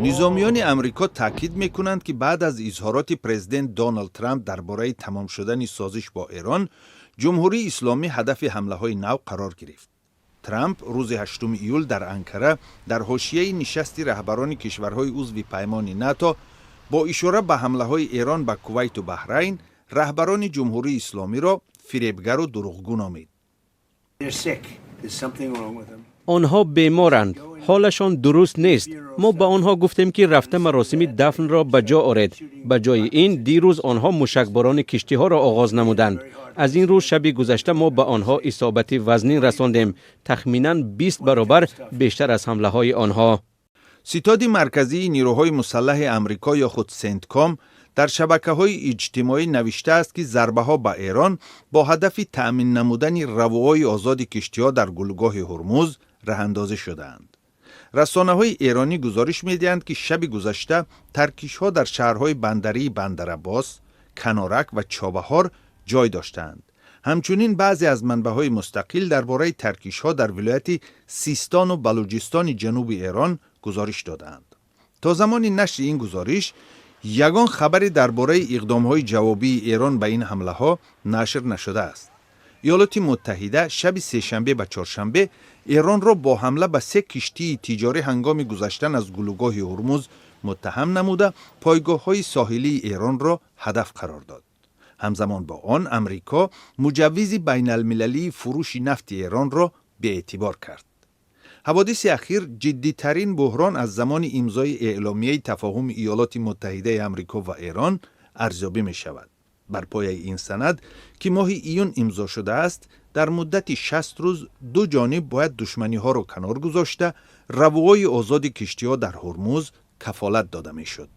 Низомиёни Амрико таъкид мекунанд, ки баъд аз изҳороти президент Доналд Трамп дар бораи тамом шудани созиш бо Эрон, Ҷумҳурии Исломӣ ҳадафи ҳамлаҳои нав қарор гирифт. Трамп рӯзи 8 июл дар Анкара, дар ҳошияи нишасти раҳбарони кишварҳои узви паймони НАТО, бо ишора ба ҳамлаҳои Эрон ба Кувайту Баҳрайн, раҳбарони Ҷумҳурии Исломиро фиребгару дурӯғгӯ номид. Онҳо беморанд, ҳолашон дуруст нест. Мо ба онҳо гуфтем, ки рафта маросими дафнро ба ҷо оред. Ба ҷои ин дирӯз онҳо мушакборони киштиҳоро оғоз намуданд. Аз ин рӯ шаби гузашта мо ба онҳо исобати вазнин расондем, тахминан 20 баробар бештар аз ҳамлаҳои онҳо. Ситоди марказии нирӯҳои мусаллаҳи Амрико ё худ Сентком дар шабакаҳои иҷтимоӣ навиштааст, ки зарбаҳо ба Эрон бо ҳадафи таъмин намудани равоҳои озоди киштиҳо дар гулӯгоҳи Ҳурмуз раҳандозӣ шудаанд. Расонаҳои эронӣ гузориш медиҳанд, ки шаби гузашта таркишҳо дар шаҳрҳои бандарии Бандарабос, Канорак ва Чобаҳор ҷой доштаанд. Ҳамчунин баъзе аз манбаъҳои мустақил дар бораи таркишҳо дар вилояти Систону Балуҷистони ҷануби Эрон гузориш додаанд. То замони нашри ин гузориш ягон хабаре дар бораи иқдомҳои ҷавобии Эрон ба ин ҳамлаҳо нашр нашудааст. Иёлоти Муттаҳида шаби сешанбе ба чоршанбе Эронро бо ҳамла ба се киштии тиҷорӣ ҳангоми гузаштан аз гулӯгоҳи Ҳурмуз муттаҳам намуда, пойгоҳҳои соҳилии Эронро ҳадаф қарор дод. Ҳамзамон бо он Амрико муҷаввизи байналмилалии фурӯши нафти Эронро беэътибор кард. Ҳаводиси ахир ҷиддитарин буҳрон аз замони имзои эъломияи тафоҳуми Иёлоти Муттаҳидаи Амрико ва Эрон арзёбӣ мешавад. Бар пояи ин санад, ки моҳи июн имзо шудааст, дар муддати 60 рӯз ду ҷониб бояд душманиҳоро канор гузошта, равоҳои озоди киштиҳо дар Ҳурмуз кафолат дода мешуд.